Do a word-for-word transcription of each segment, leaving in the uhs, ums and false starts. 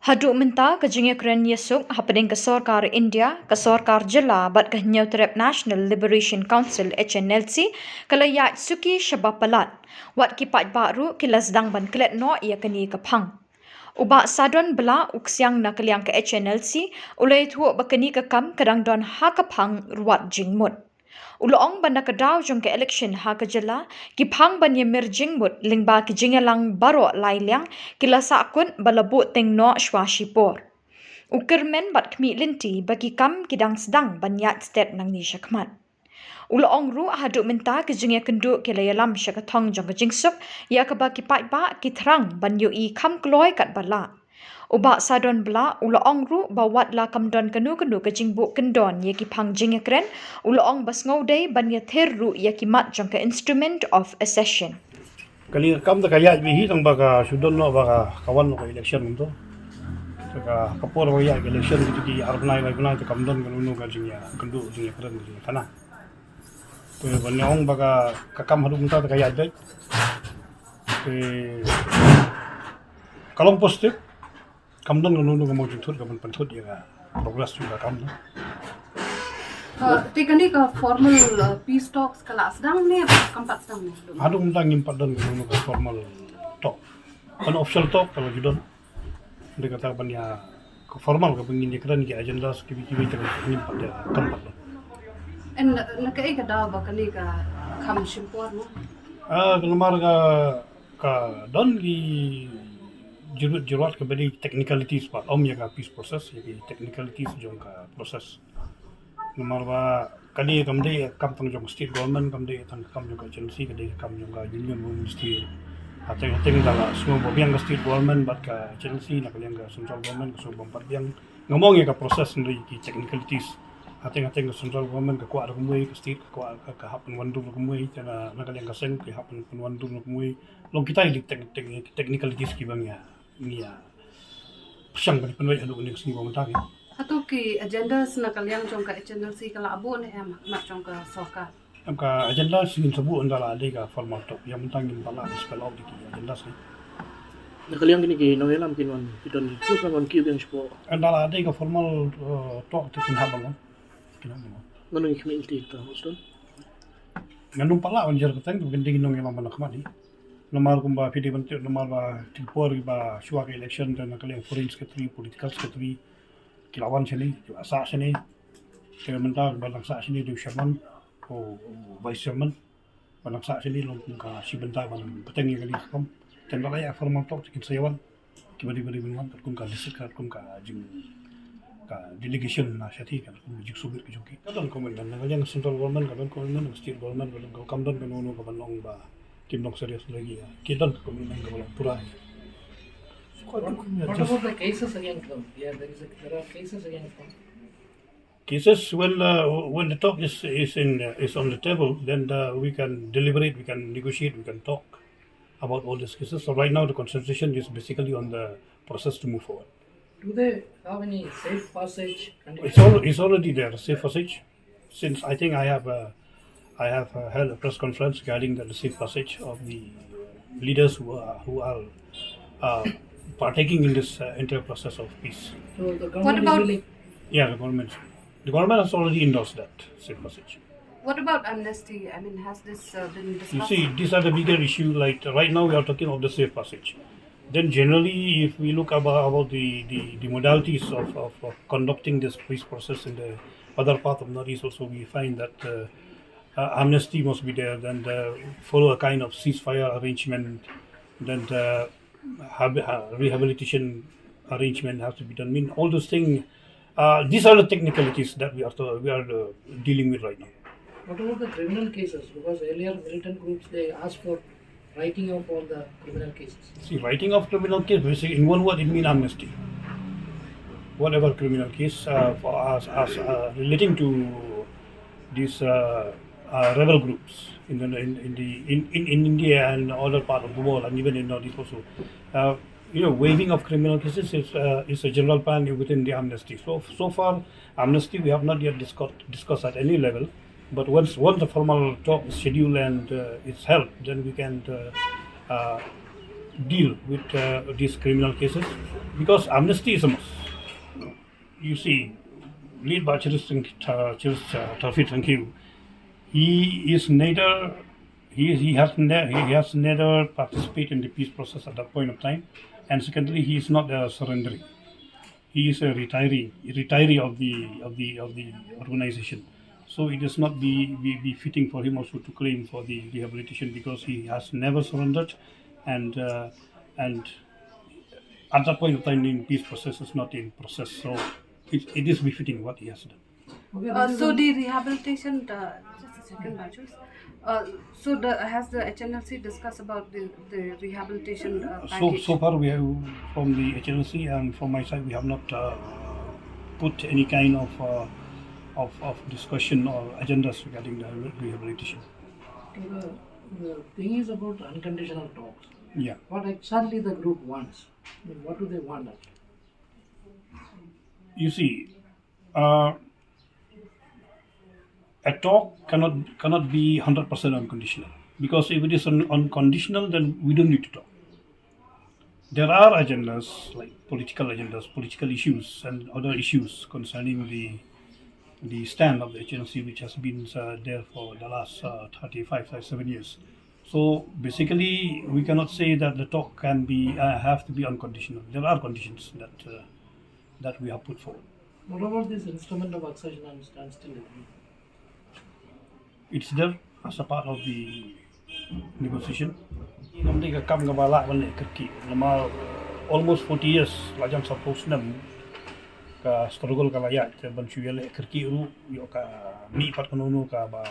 Haduh mynta ka jingïakren ïasuk hapdeng ka sorkar India, ka sorkar jylla bad ka Hynñiewtrep National Liberation Council H N L C ka la ïaid suki shaba palat. Wat ki paidbah ruh ki la sdang ban klet noh ïa kane ka phang. U Bah Sadon Blah, u ksiang na ka liang ka H N L C, u la ïathuh ba kane ka kam ka dang don ha ka phang ruat jingmut. U la ong ba na ka daw jong ka election ha ka jylla, ki phang ban ïamir jingmut lyngba ki jingïalang baroh lai liang ki la sahkut ba la buh teng noh shwa shipor. U kyrmen bad khmih lynti ba ki kam ki dang sdang ban ïaid stet nangne shakhmat. U la ong ruh haduh mynta ki jingïakynduh ki la ïalam sha ka thong jong ka jingsuk, ïa kaba ki paidbah ki thrang ban ïohi kham kloi katba lah. U Bah Sadon Blah u la ong ruh ba wat la kam don kano kano ka jingbuh kyndon ïa ki phang jingïakren, u la ong ba sngewdei ban ïathir ruh ïa ki mat jong ka Instrument of Accession. Kane ka kam te ka ïaid beit hi tang ba ka shu don noh ba ka, ka wan noh ka election mynta. Te ka, ka por ba ka ïaid ka election kito ki ar bnai lai bnai te kam don kano kano ka jingïakynduh jingïakren jingïakana. Te ban ong ba ka, ka kam haduh mynta te ka ïaid beit. Te ka long positive. Kam don kano kano ka mawjingthut ka ban pynthut ïa ka progress jong ka kam. Uh, te kane ka formal, uh, peace talks ka la sdang ne kam pat sdang ne? Haduh mynta ngim pat don kano kano ka formal talk. Unofficial talk ka la ju don. Dei kata ban ïa ka formal kaba ngin ïakren ki agendas kiwei kiwei te ngim pat ïa, kam pat don. En na kaei ka daw ba kane ka kham shim por mo? Ah, ka namar ka, ka don ki jurut jurut kaba dei technicalities pat, ym ïa ka peace process, ïa ki technicalities jong ka process. Namar ba kane kam dei kam tang jong state government, kam dei tang kam jong ka agency, ka dei kam jong ka union ministry. Hateng hateng da la sngewbha biang ka state government bad ka agency na ka liang ka central government ka sngewbha biang. Nga mong ïa ka process hynrei ki technicalities. Hateng hateng ka central government ka kwah da kumwei, ka state ka kwah ka, ka hap pynwandur da kumwei, te na, na ka liang ka seng ka hap pynwandur da kumwei. Long kita ki tech-, tech-, technicalities kiba ngi ïa, ngi ïa pyrshang ban pynwait haduh kane ka sngi ba mynta ki. Hato ki agendas na ka liang jong ka H N L C ka la buh ne em ha khmat jong ka sorkar? Em, ka agendas ngin sa buh ynda la dei ka formal talk. Ïa mynta ngim pat lah spell out ïa ki agendas ki. Na ka liang kine ki nongïalam kin wan, ki don ki, kin wan kiew biang shapoh. Ynda la dei ka formal, eh, talk te kin hap ban wan. Kin hap ban wan. Mano ngi khmih lynti ta, Houston? Ngan ym pat lah ban jer kyrteng, te kin dei ki nongïalam ba na khmat hi. Namar kumba phi dei ban tip, namar ba te ki por kiba shuwa ka election te na ka liang foreign secretary, political secretary ki la wan shane, ki la sah shane. Te mynta ba dang sah shane dei u chairman, u, u vice chairman. Ba dang sah shane long kum ka shi bynta ban bteng ïa kane ka kam. Te ynda la ïa formal talk te kin sa ïa wan. Kiba dei, ba dei ban wan katkum ka list, katkum ka jing, ka delegation na shathie, katkum ka jingsubmit ka jong ki. Ka don commitment na ka liang central government, ka don commitment na state government, ka don, kam don kano kano ka ban ong ba kim long serious lagi ïa. Ki don ka commitment kaba long pura ïa. What, what about the cases against them? Yeah, there is a, there are cases against them. Cases, when, uh, when the talk is, is in, uh, is on the table, then, uh, we can deliberate, we can negotiate, we can talk about all these cases. So right now, the concentration is basically on the process to move forward. Do they have any safe passage conditions? It's al-, it's already there, safe passage. Since I think I have, uh, I have, uh, held a press conference regarding the safe passage of the leaders who are, who are, uh, partaking in this, uh, entire process of peace. So the government is willing? Yeah, the government. The government has already endorsed that safe passage. What about amnesty? I mean, has this, uh, been discussed? You see, these are the bigger issue. Like, right now, we are talking of the safe passage. Then generally, if we look about, about the, the, the modalities of, of, of conducting this peace process in the other part of Northeast also, we find that, uh, uh, amnesty must be there, then the follow a kind of ceasefire arrangement, then the hab-, uh, rehabilitation arrangement has to be done. I mean, all those things, uh, these are the technicalities that we are to, we are, uh, dealing with right now. What about the criminal cases? Because earlier militant groups, they asked for writing of all the criminal cases. See, writing of criminal case, basically, in one word, it means amnesty. Whatever criminal case, uh, for us, us, uh, relating to these, uh, uh, rebel groups in the, in, in the, in, in, in India and other part of the world, and even in Northeast also. Uh, you know, waiving of criminal cases is, uh, is a general plan within the amnesty. So, so far, amnesty we have not yet discussed, discussed at any level. But once, once the formal talk is scheduled and, uh, it's held, then we can, uh, uh, deal with uh, these criminal cases, because amnesty is a must. You see, late Bah Chris Tang- uh, Chris uh, Taufik Tangkhiew, he is neither he, he has ne- he has neither participated in the peace process at that point of time, and secondly, he is not a surrendering. He is a retiree, retiree of the of the of the organization. So it is not be, be, be fitting for him also to claim for the rehabilitation, because he has never surrendered, and uh, and at that point of time, the peace process is not in process. So it, it is befitting what he has done. Uh, so the rehabilitation, uh, just a second, Bah Chris. Uh, so the, has the H N L C discussed about the, the rehabilitation uh, So, package? So far, we have, from the H N L C and from my side, we have not uh, put any kind of, uh, of of discussion or agendas regarding the rehabilitation. The, the thing is about unconditional talks. Yeah. What exactly the group wants? I mean, what do they want actually? You see, uh, a talk cannot cannot be hundred percent unconditional, because if it is un- unconditional, then we don't need to talk. There are agendas like political agendas, political issues, and other issues concerning the the stand of the H N L C, which has been uh, there for the last uh, thirty-five, thirty-seven years. So basically, we cannot say that the talk can be uh, have to be unconditional. There are conditions that uh, that we have put forward. What about this instrument of accession and standstill agreement? It's there as a part of the negotiation. Ngam dei ka kam kaba lah ban leh kyrkieh namar almost forty years, la jan saphew snem ka struggle ka la ïaid, te ban shu ïaleh kyrkieh ruh ïoh ka mih pat kano kano kaba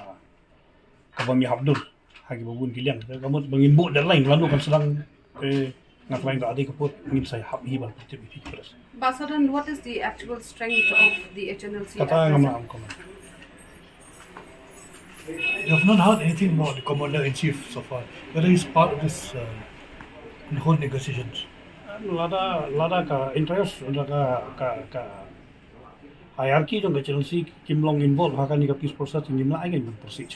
kaba ïahap dur ha kiba bun ki liang. Te ka mut ba ngin buh deadline lano kan sdang, te nga tharai da dei ka pud ngin sa ïahap hi ban pyntip ïa phi ki press. Bah Sawdon, what is the actual strength of the H N L C? Kata at ngam present? lah ban comment. We have not heard anything about the commander in chief so far, whether he's part of this uh, the whole negotiations. Lada lada ka interest, lada ka ka ka hierarchy jong ka H N L C kim long involved ha kane ka peace process, ngim lah ai kan proceed.